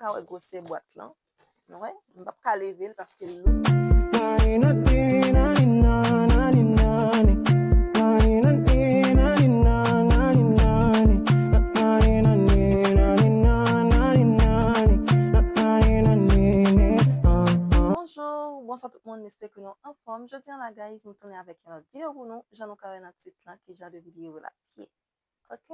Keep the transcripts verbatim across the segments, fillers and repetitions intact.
Ka wè gwosè bwat lan. Nou wè? M p ap ka leve l paske l lou. Nani, nani, nani, nani, nani. Nani, nani, nani, nani, nani. Nani, nani, nani, nani, nani. Nani, nani, nani, ah, ah. Bonjou, bonswa tout moun, m espere ke nou anfòm. Jodi a la, guys, m tounen avèk yon lòt videyo pou nou. Jan nou ka wè nan tit lan, ki jan de videyo l ap ye. Ok?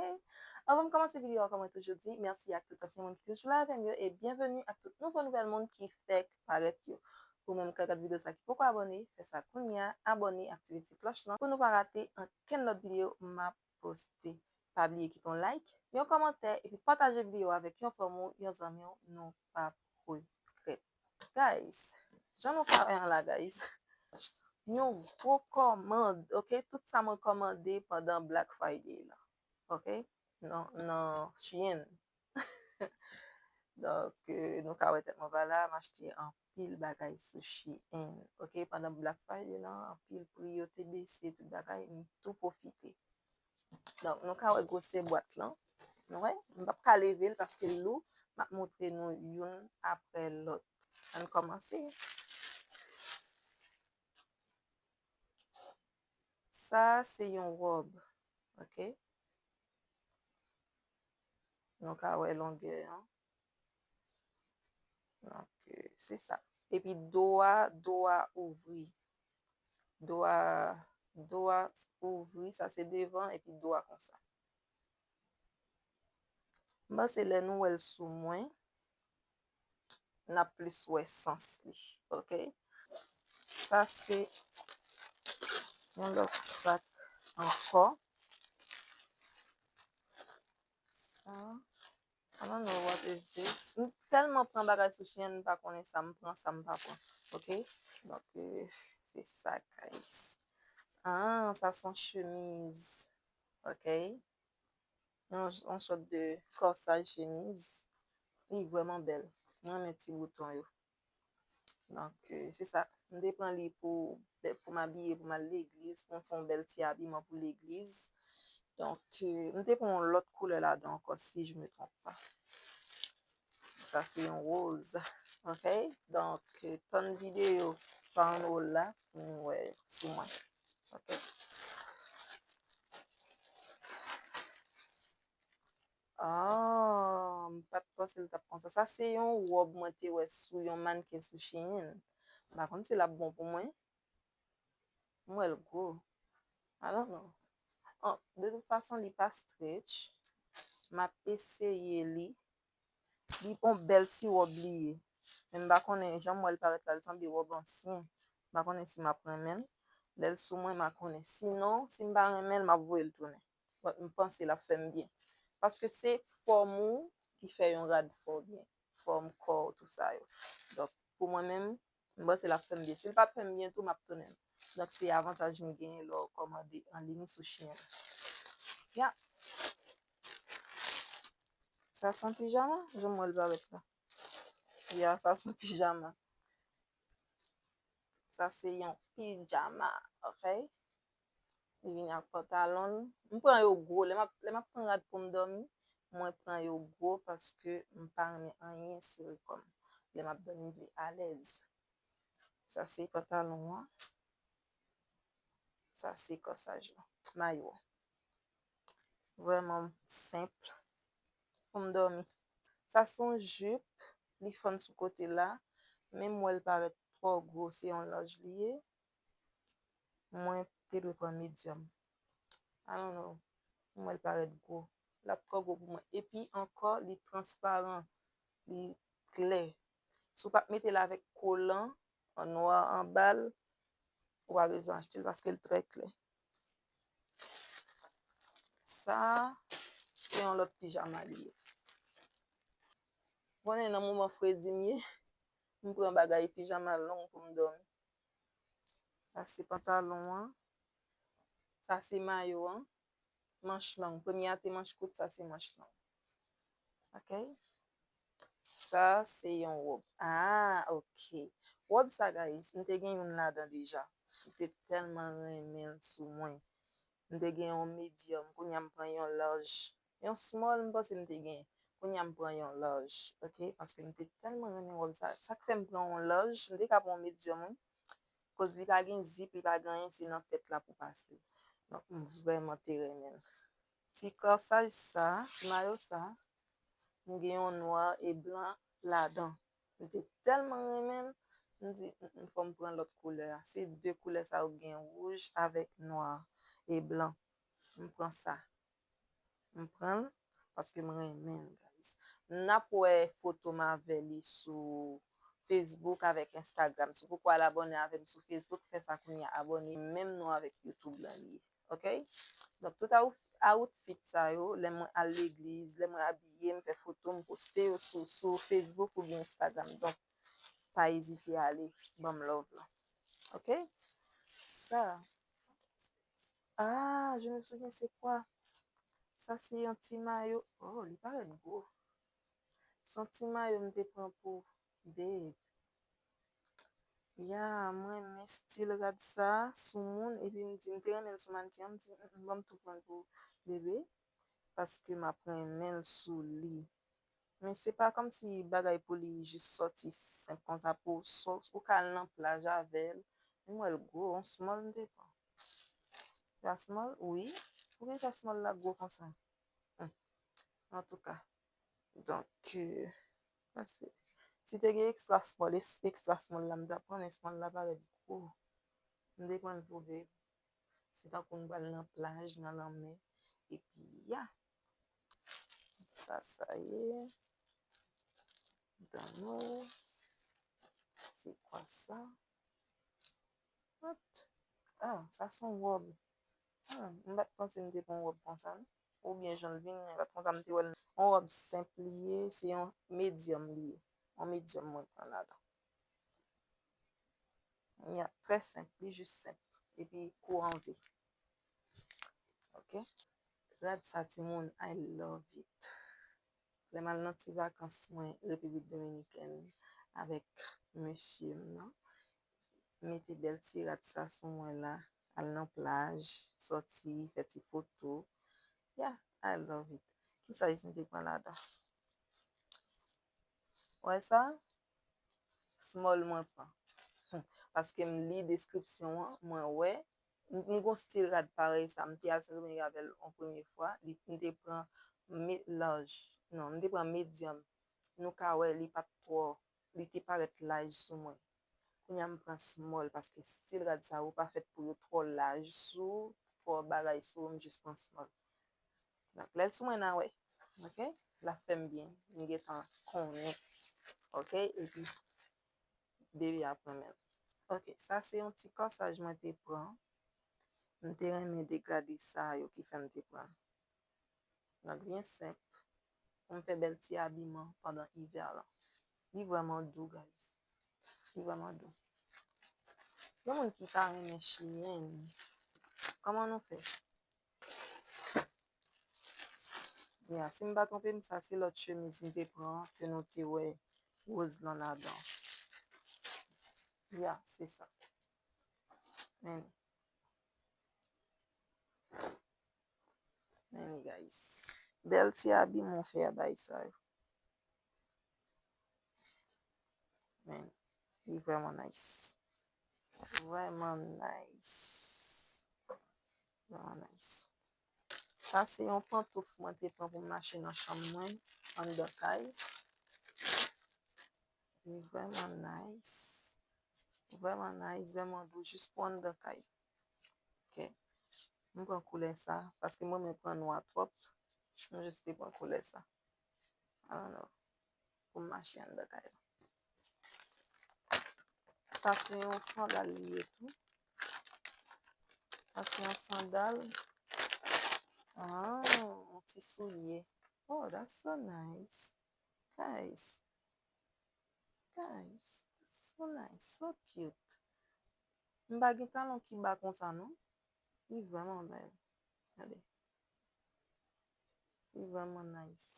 Anvan m kòmanse videyo a, kòm mwen toujou di, mèsi ak tout ansyen moun ki toujou la avè m yo, e byenveni ak tout nouvo nouvèl moun ki fèk parèt yo. Ou menm k ap gad videyo sa ki poko abòne, fè sa kounye a, abòne, aktive ti klòch lan pou nou pa rate ankenn lòt videyo m ap poste. Pa bliye kite yon like, yon kòmantè, epi pataje videyo a avèk yon fanmi w, yon zanmi w, nou p ap regrèt. Guys, jan nou ka wè an la, guys, yon gwo kòmand, ok? Tout sa mwen kòmande pandan Black Friday la, ok? Nan, nan Shein. Donk, euh, nou ka wè tèt mwen pa la, m achte anpil bagay sou Shein, ok? Pandan Black Friday lan, anpil pri yo te bese, tout bagay, m tou pwofite. Donk, nou ka wè gwosè bwat lan. Nou wè? M p ap ka leve l paske l lou. M ap montre nou youn apre lòt. Ann kòmanse. Sa, se yon wòb. Ok? Nou ka wè longè an. Donk, euh, se sa. Epi do a, do a ouvri. Do a, do a ouvri, sa se devan, epi do a konsa. M panse lè nou wè l sou mwen, n ap plis wè sans li. Ok? Sa se yon lòt sak ankò. Sa. I don't know what is this. M tèlman pran bagay sou Shein, m pa konnen sa m pran, sa m pa pran. Ok? Donk, euh, se sa, guys. Ah, sa se yon chemiz. Ok? Yon, yon sòt de kòsaj chemiz. Li vrèman bèl. Mwen renmen ti bouton yo. Donk, euh, se sa. M te pran li pou, pou m abiye, pou m al legliz, pou m fè yon bèl ti abiman pou legliz. Donk, euh, m te pran yon lòt koulè ladan ankò, si je me trompe pas. Sa se yon woz. Ok? Donk, euh, tann videyo pa ann wòl la pou nou wè sou mwen. Ok? Ah, m pa t panse l t ap konsa. Sa se yon wòb mwen te wè sou yon mannken sou Shein. M pa konn si l ap bon pou mwen. M wè l gwo. I don't know. An, de tout fason, li pa stretch. M ap eseye li. Li yon bèl ti wòb li ye. Men m pa konnen, jan m wè l parèt la, li sanble wòb ansyen. M pa konnen si m ap renmen l. Lè l sou mwen, m a konnen. Sinon, si m pa renmen l, m ap voye l tounen. But m panse l ap fè m byen. Paske se fòm ou ki fè yon rad fè w byen. Fòm kò w, tou sa yo. Donk, pou mwen menm, m panse l ap fè m byen. Si l pa t fè m byen tou, m ap tounen l. Donk, se avantaj m genyen lè w kòmande an liy sou Shein. Ya. Sa se yon pijama, jan m wè l parèt la. Ya, sa se yon pijama. Sa se yon pijama, ok? Li vini ak pantalon l. M pran yo gwo. Lè m ap, lè m ap pran rad pou m dòmi, mwen pran yo gwo paske m pa renmen anyen sere kò m. Lè m ap dòmi, m vle alèz. Sa se pantalon an. Sa se kòsaj lan. Mayo an. Vrèman senp pou m dòmi. Sa se yon jip, li fann sou kote la, men m wè l parèt twò gwo, se yon lòj li ye. Mwen te dwe pran medyòm. I don't know. M wè l parèt gwo. L ap twò gwo pou mwen. Epi ankò, li transparan. Li klè. Si w pa t mete l avèk kolan, an nwa anba l, ou pa bezwen achte l paske l trè klè. Sa, se yon lòt pijama li ye. Konnen nan moman fredi m ye, m pran bagay pijama long pou m dòmi. Sa se pantalon an. Sa se mayo an. Manch long. Premye a te manch kout, sa se manch long. Ok? Sa se yon wòb. Ah, ok. Wòb sa, guys, m te gen youn ladan deja. M te tèlman renmen l sou mwen. M te gen yon medyòm, kounye a m pran yon laj. Yon small, m panse m te gen. Kounye a m pran yon large, ok? Paske m te tèlman renmen wòb sa. Sa k fè m pran yon large, m te ka pran yon medium, wi. Koz li pa gen zip, li pa gen anyen, se nan tèt la pou pase l. Donk, m vrèman te renmen l. Ti kòsaj sa, ti mayo sa, m gen yon nwa e blan ladan. M te tèlman renmen l, m di, "Mm, mm, fò m pran lòt koulè a." Se de koulè sa yo k gen, wouj avèk nwa e blan. M pran sa. M pran l paske m renmen l, guys. N ap wè foto m avè li sou Facebook avèk Instagram. Si w poko al abòne avè m sou Facebook, fè sa kounye a, abòne. Menm non avèk YouTube lan li ye. Ok? Donk, tout out-, outfit sa yo, lè mwen al legliz, lè mwen abiye, m fè foto, m poste yo sou, sou Facebook oubyen Instagram. Donk, pa ezite ale ban m love lan. Ok? Sa. Ah, je me souviens c'est quoi. Sa se yon ti mayo. Oh, li parèt gwo. Se yon ti mayo m te pran pou babe. Ya, mwen renmen stil rad sa sou moun, epi m di m te renmen l sou mannken an, m di, "Mm, mm, ban m tou pran l pou bebe, paske m ap renmen l sou li." Men se pa kòmsi bagay pou li jis sòti senp konsa pou sò-, ou ka al nan plaj avè l. Men m wè l gwo, yon small m te pran. Sa small? Wi. Poukisa small la gwo konsa? Hmm. Antouka. Donk, euh, paske si te gen extra small, ex-, extra small la, m t ap pran, men small la parèt gwo. M te pran l pou babe. Se tankou m pral nan plaj, nan lanmè. Epi, ya. Sa, sa ye. Dano. Se kwa sa? What? Ah, sa se yon wòb. Ah, m pa t panse m te pran yon wòb konsa, non. Oubyen jan l vini, m pa t konsa m te wè l. Yon wòb senp li ye, se yon medium li ye. Yon medium mwen pran ladan. Ya, trè senp, li jis senp. Epi kou an V. Ok? Rad sa, timoun, I love it. Lè m al nan ti vakans mwen Repiblik Dominikèn avèk mesye m nan, m mete bèl ti rad sa sou mwen la, al nan plaj, sòti, fè ti foto. Yeah, I love it. Ki size m te pran ladan? Wè sa? Small mwen pran. Paske m li deskripsyon an, mwen wè. M, m gon stil rad parèy sa. M te al Sendomeng avè l yon premye fwa. Li, m te pran me-, large. Non, m te pran medium. Nou ka wè, li pa t twò, li te parèt laj sou mwen. Kounye a m pran small, paske stil rad sa yo pa fèt pou yo twò laj sou, twò bagay sou, m jis pran small. Donk, lè l sou mwen, n a wè. Ok? L ap fè m byen. M gentan konnen. Ok? Epi, bebe ap renmen l. Ok, sa se yon ti kòsaj mwen te pran. M te renmen degade sa yo ki fè m te pran l. Donk, byen senp. Pou m fè bèl ti abiman pandan ivè lan. Li vrèman dou, guys. Li vrèman dou. Gen moun ki pa renmen chimèn. Kòman nou fè? Ya, si m pa twonpe m, sa se lòt chemiz m te pran, ke nou te wè woz lan ladan. Ya, se sa. Men. Men, guys. Bèl ti abi mwen fè a bay sa yo. Men, li vrèman nice. Vrèman nice. Vrèman nice. Sa se yon pantouf mwen te pran pou m mache nan chanm mwen, anndan kay. Li vrèman nice. Vrèman nice, vrèman dou, jis pou anndan kay. Ok. M pran koulè sa, paske mwen, mwen pran nwa twòp. M jis te pran koulè sa. I don't know. Pou m mache anndan kay la. Sa se yon sandal li ye tou. Sa se yon sandal. Ah, yon ti soulye. Oh, that's so nice. Guys. Guys, that's so nice, so cute. M pa gen talon ki ba konsa, non. Li vrèman bèl. Gade. Li vrèman nice.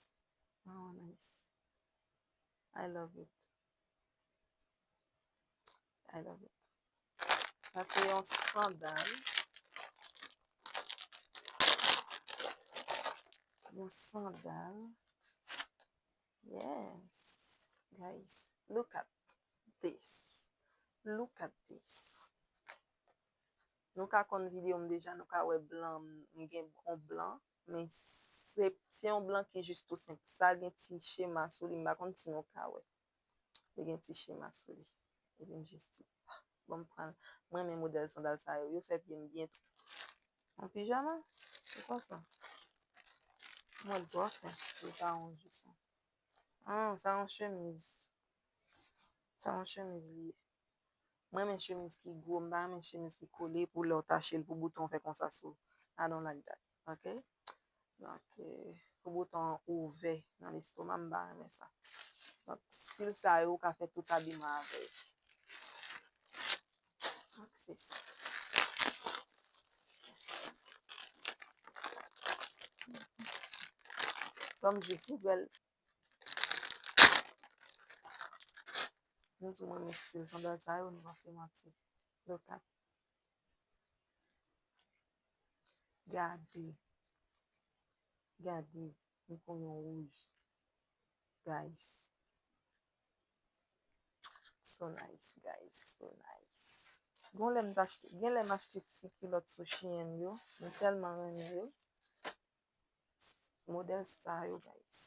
Vrèman nice. I love it. I love it. Sa se yon sandal. Yon sandal. Yes, guys, look at this. Look at this. Nou ka konn videyo m deja, nou ka wè blan, m gen yon blan, men se, se yon blan ki jis tou senp. Sa gen ti chema sou li, m pa konn si nou ka wè. Li gen ti chema sou li. Epi m jis di, ah, bon, m pran l. Mwen renmen modèl sandal sa yo. Yo fè pye m byen tou. Yon pijama? Se kwa sa? Mwen twò fen. Li pa yon jis. Ah, sa yon chemiz. Sa yon chemiz li ye. Mwen renmen chemiz ki gwo, m pa renmen chemiz ki kole pou lè w tache l, pou bouton fè konsa sou. I don't like that. Ok? Donk, eh, pou bouton an ouvè nan lestoma, m pa renmen sa. Donk, stil sa yo, ou ka fè tout abiman avè yo. Donk, se sa. Kòm je suis belle, nou tou mwen men stil sandal sa yo, nou pa se manti. Look at. Gade. Gade. M pran yon wouj. Guys. So nice, guys. So nice. Gon lè m t achte, gen lè m achte ti kilòt sou Shein yo. M tèlman renmen yo. Modèl sa yo, guys.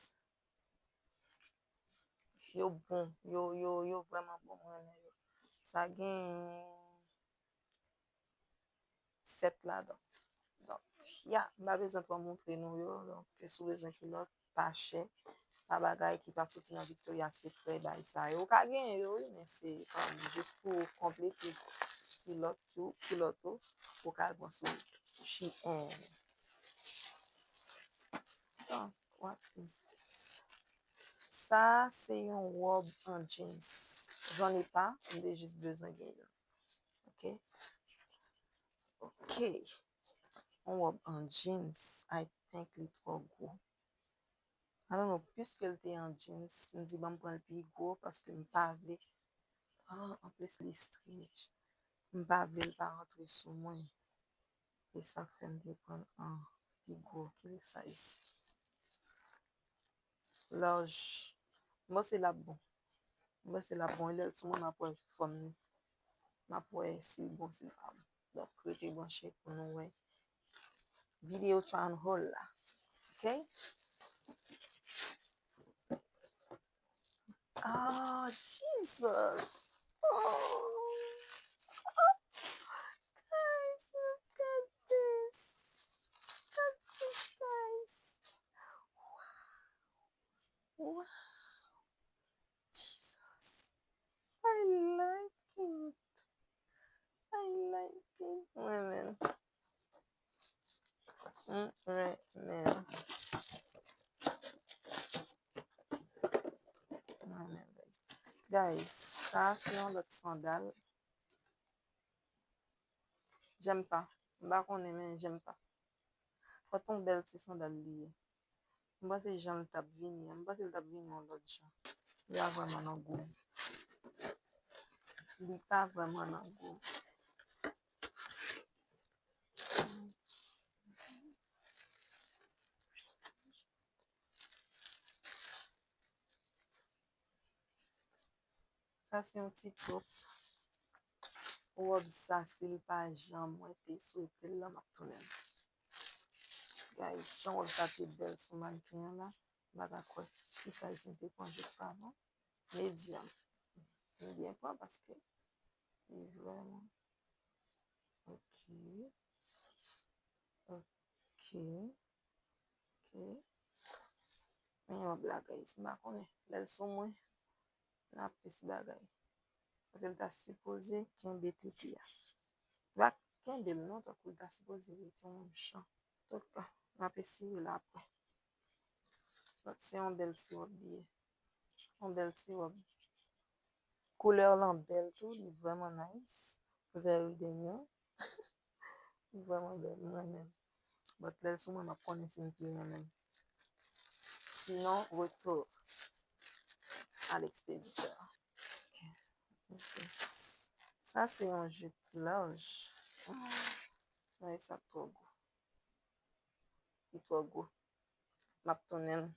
Yo bon. Yo, yo, yo vrèman bon. Mwen renmen yo. Sa gen sèt ladan. Donk, ya, m pa bezwen twò montre nou yo. Donk, si w bezwen kilòt, pa chè, pa bagay ki pa soti nan Victoria's Secret, bagay sa yo. Ou ka genyen yo, wi, men se kòm jis pou konplete kilòt ou, kilòt ou, ou ka al pran sou Shein. Donk, what is this? Sa, se yon wòb an jeans. J'en ai pas, m te jis bezwen gen youn. Ok? Ok. Yon wòb an jeans, I think li twò gwo. I don't know, piske l te an jeans, m di ban m pran l pi gwo paske m pa vle. Ah, anplis li stretch. M pa vle l pa rantre sou mwen. E sa k fè m te pran l an pi gwo. Ki size? Large. M panse l ap bon. M panse l ap bon. E lè l sou mwen, m ap wè fòm li. M ap wè si l bon, si l pa bon. Donk, rete branche pou nou wè videyo try on haul la. Ok? Oh, Jesus. Oh. Guys, look at this. Look at this, guys. Wow. Wow. Jesus. I like it. I like it. Mwen menm. Mwen menm. Mwen menm, guys. Guys, sa se yon lòt sandal. J'aime pas. M pa konnen, men j'aime pas. Fò t on bèl ti sandal li ye. M panse jan l t ap vini an, m panse l t ap vini yon lòt jan. Li pa vrèman nan gou m. Li pa vrèman nan gou m. Sa se yon ti top. Wòb sa, si l pa jan mwen te swete l la, m ap tounen l. Guys, jan wòb sa te bèl sou mannequin an la, m pa ka kwè. Ki size m te pran jis avan? Medium. M byen pran paske li vrèman. Ok. Ok. Ok. Men yon bagay, m pa konnen. Lè l sou mwen, l ap plis bagay. Paske l ta sipoze kenbe tete a. L pa kenbe l non, tankou l ta sipoze rete yon jan. Antouka, m ap eseye l apre. Donk, se yon bèl ti wòb li ye. Yon bèl ti wòb. Koulè lan bèl tou, li vrèman nice. Very demure. Li vrèman bèl, mwen menm. But lè l sou mwen, m ap konnen si m pi renmen l. Sinon, retour à l'expéditeur. Ok. What is this? Sa se yon jip laj. Ah, men sa twò gwo. Li twò gwo. M ap tounen l.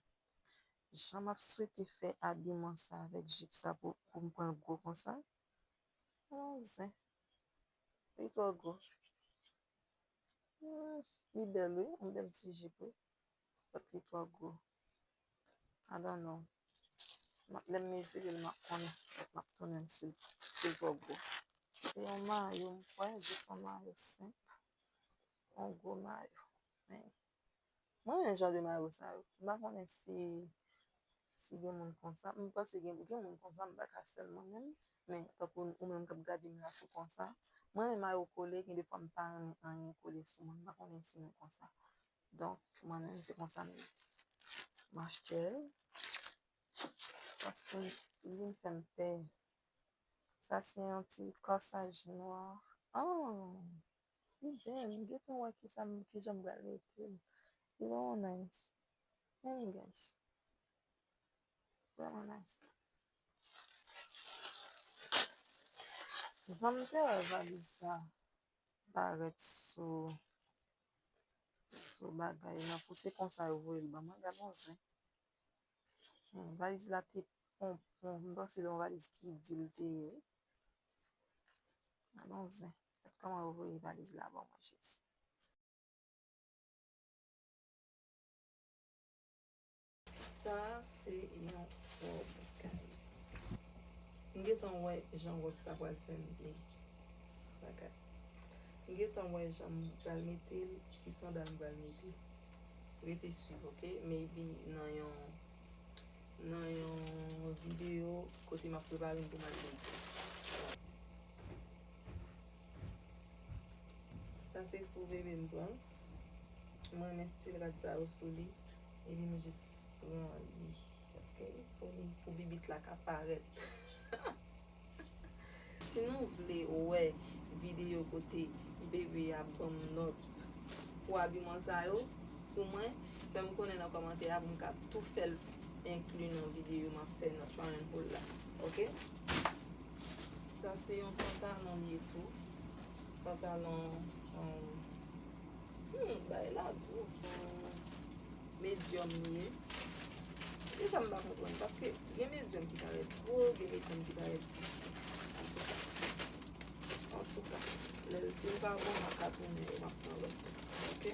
Jan m ap swete fè abiman sa avèk jip sa pou, pou m pran l gwo konsa. Oh, zen. Li twò gwo. Hmm, li bèl, wi. Yon bèl ti jip, wi. But li twò gwo. I don't know. M ap, lè m mezire l, m ap konnen. M ap tounen l si, si l twò gwo. Se yon mayo, m kwè, jis yon mayo senp. Yon gwo mayo. Men, mwen renmen jan de mayo sa yo. M pa konnen si, si gen moun konsa. M panse gen, gen moun konsa, m pa ka sèl mwen menm. Men, tankou ou menm k ap gade m la sou konsa. Mwen renmen mayo kole, gen defwa m pa renmen anyen kole sou mwen. M pa konnen si nou konsa. Donk, mwen menm, se konsa m ye. M achte l. Paske li vin fè m pè. Sa se yon ti kòsaj nwa. Oh! Li bèl, m gentan wè kisa m, kijan m pral mete l. Li vrèman nice. Anyway, guys. Vrèman nice. Jan m te wè valiz sa parèt sou, sou bagay nan, pou se konsa yo voye l ban mwen, gad yon zen. Hmm, valiz la te ponpon. M panse se yon valiz ki di l te ye. Alon zen. Gad kòman yo voye valiz la ban mwen, Jezi. Sa se yon wòb, guys. M gentan wè jan wòb sa pral fè m byen. Bagay. M gentan wè jan m pral mete l, ki sandal m pral mete. Rete swiv, oke? Maybe nan yon, nan yon videyo kote m ap prepare m pou m al Lagos. Sa se pou bebe m pran l. Mwen renmen stil rad sa yo sou li. Epi m jis pran li. Oke? Pou li, pou bibit la ka parèt. Si nou vle wè videyo kote bebe a ban m nòt pou abiman sa yo sou mwen, fè m konnen nan kòmantè a pou m ka tou fè l enkli nan videyo m ap fè nan try and haul la. Oke? Sa se yon pantalon li ye tou. Pantalon, um, Hmm, bagay la gwo. Medyòm li ye. Se sa m pa konprann, paske gen medyòm ki parèt gwo, gen medyòm ki parèt piti. Antouka, antouka, lè l, si l pa bon, m ap ka tounen yo, m ap pran lòt. Oke?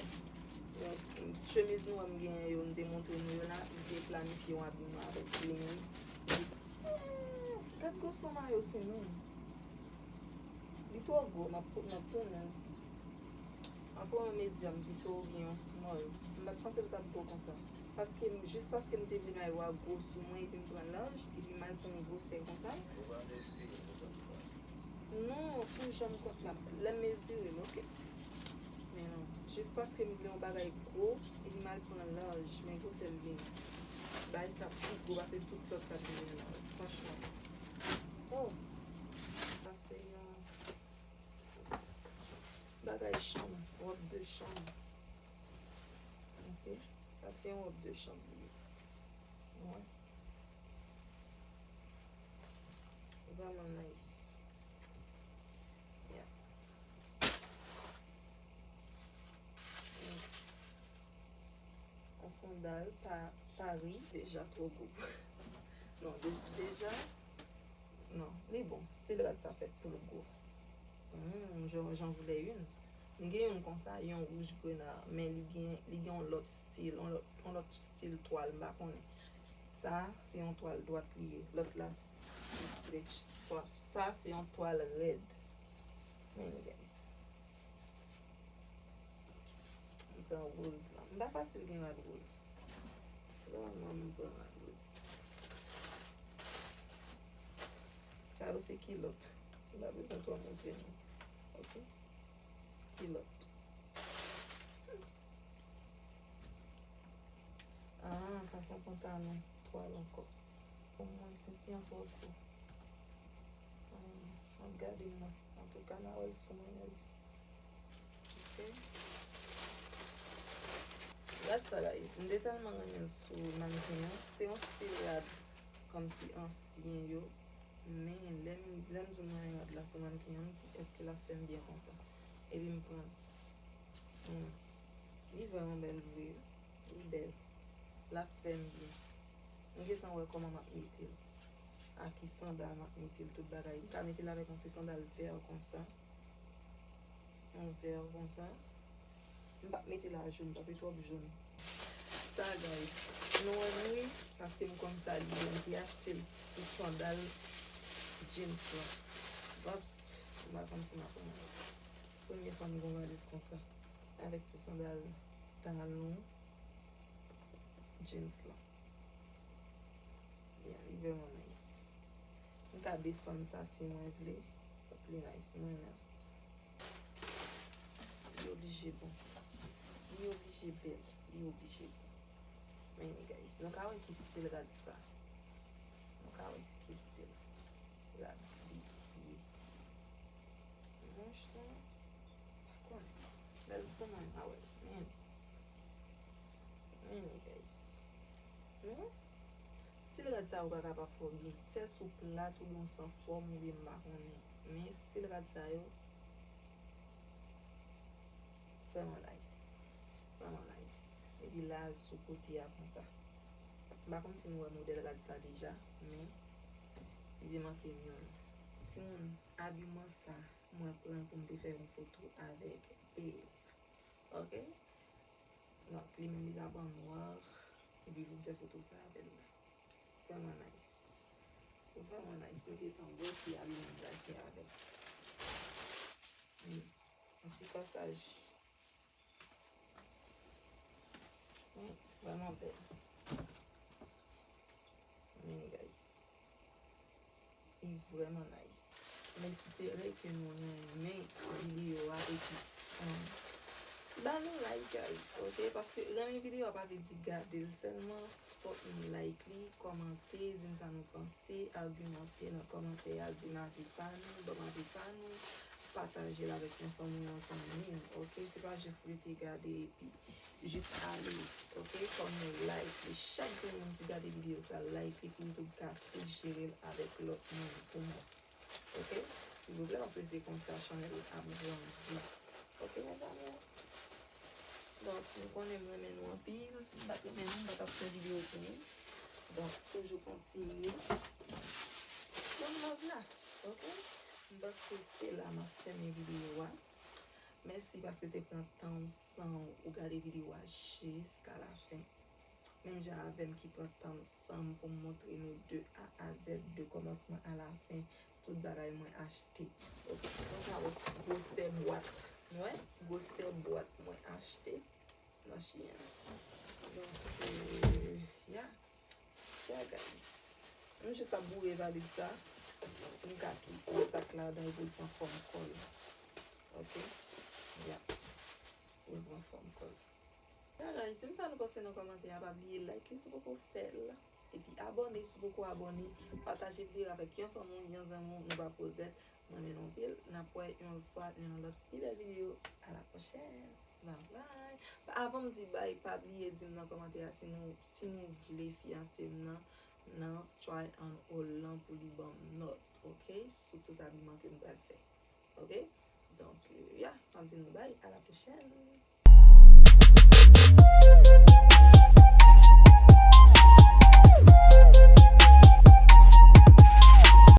Donk, chemiz nwa m genyen yo, m te montre nou yo la, m te planifye yon abiman avèk li menm. Hmm, gad gwoso mayo timoun. Li twò gwo, m ap, m ap tounen l. M ap pran yon medyòm pito oubyen yon small. M pa t panse l t ap gwo konsa. Paske m, jis paske m te vle mayo a gwo sou mwen epi m pran laj, epi m al pran yon gwosè konsa. Non, pou jan m kont la, lè m mezire l, oke. Men non, jis paske m vle yon bagay gwo, epi m al pran laj, men gwosè l vini. Bagay sa pi gwo pase tout lòt k ap vini la, franchman. Oh! Sa se yon bagay chanm, wòb de chanm. Ok, sa se yon wòb de chanm li ye. Wi. Vrèman nice. Yeah. Yon sandal pa, Paris, deja twò gwo. Non, de, deja, non, li bon. Stil rad sa fèt pou l gwo. Hmm, j'en, j'en voulais une. M gen youn konsa, yon wouj grena, men li gen, li gen yon lòt stil, yon lòt, yon lòt stil twal, m pa konnen. Sa, se yon twal dwat li ye. Lòt la, se stretch. Sa, sa, se yon twal rèd. Men, guys. M pran woz la. M pa fasil gen rad woz. Vrèman, m pran rad woz. Sa yo se kilòt. M pa bezwen twò montre nou. Ok? Kilòt. Ah, sa se yon pantalon twal ankò. Pou mwen, senti an twò kou. Hmm, ap gade mwen. Antouka, n a wè l sou mwen, guys. Ok. Rad sa, guys. M te tèlman renmen l sou mannequin an. Se yon stil rad kòmsi ansyen yo. Men, lè m, lè m di w m wè rad la sou mannequin an, m di, èske l ap fè m byen konsa? Epi m pran l. Hmm. Li vrèman bèl vre. Li bèl. L ap fè m byen. Nou gentan wè kòman m ap mete l. A ki sandal m ap mete l, tout bagay. M ka mete l avèk yon se sandal vè konsa. Yon vè konsa. M p ap mete l a jòn, paske twòp jòn. Sa, guys, nou wè m ri, paske m konn sa li ye, m te achte l pou sandal jeans lan. But, m pa konn si m ap renmen. Premye fwa m gen yon valiz konsa, avèk ti sandal talon jeans lan. Yeah, li vrèman nice. M ka desann sa si mwen vle. But li nice, mwen renmen l. Li oblije bon. Li oblije bèl. Li oblije bon. Men anyway, guys, nou ka wè ki stil rad sa. Nou ka wè ki stil rad li ye. Manch lan, pa konnen. Lè l sou mwen, m pa wè l. Men anyway. Men anyway, guys. Nou wè? Stil rad sa yo pa ka pa fè w byen. Sèl si w plat oubyen w san fòm oubyen m pa konnen. Men stil rad sa yo vrèman nice. Vrèman nice. Epi la l sou kote a konsa. M pa konn si nou wè modèl rad sa deja, men li te manke m youn. Timoun, abiman sa, mwen pran l pou m te fè yon foto avèk Babe. Ok? Donk, li menm li t ap an nwa, epi pou m fè foto sa avè l la. Vrèman nice. Vrèman nice. Yo gentan wè ki abiman m pral fè avè l. Wi. Yon ti pasaj. Wi, vrèman bèl. Men, guys. Li vrèman nice. M espere ke nou renmen videyo a epi, um, ba nou like, guys, ok? Paske renmen videyo a pa vle di gade l sèlman. Fòk nou like li, kòmante, di m sa nou panse, agimante nan kòmantè a, di m avi pa nou, ban m avi pa nou, pataje l avèk yon fanmi, yon zanmi w, ok? Se pa jis rete gade epi jis ale, ok? Fò nou like li. Chak grenn moun ki gade videyo sa, like li pou YouTube ka sijere l avèk lòt moun pou mwen. Ok? Silvouplè, paske se konsa chanèl ap grandi. Ok, mezanmi? Donk, nou konnen m renmen nou anpil. Si m pa t renmen nou, m pa t ap fè videyo pou nou. Donk, toujou kontinye ban m love la. Ok? M panse se la m ap fèmen videyo a. Mèsi paske w te pran tan w san w gade videyo a jiska la fen. Menm jan avè m ki pran tan m san m pou m montre nou de A a Z, de kòmansman a la fen, tout bagay mwen achte. Ok, nou ka wè gwosè bwat. Nou wè gwosè bwat mwen achte nan Shein. Donk, euh, yeah. Yeah, guys. M jis ap boure valiz sa. M ka kite sak ladan pou l pran fòm kò l. Ok? Yeah. Pou l pran fòm kò l. Bagay, si m sa nou panse nan kòmantè a, pa bliye like li si w poko fè l. Epi abòne si w poko abòne. Pataje videyo avèk yon fanmi w, yon zanmi w, nou p ap regrèt. Mwen renmen nou anpil. N ap wè yon lòt fwa nan yon lòt pi bèl videyo. A la pwochèn. Bye bye. Avan m di bye, pa bliye di m nan kòmantè a si nou, si nou vle fiyanse m nan, nan try on haul lan pou li ban m nòt, ok? Sou tout abiman ke m pral fè. Ok? Donk, euh, yeah, m ap di nou bye, a la pwochèn.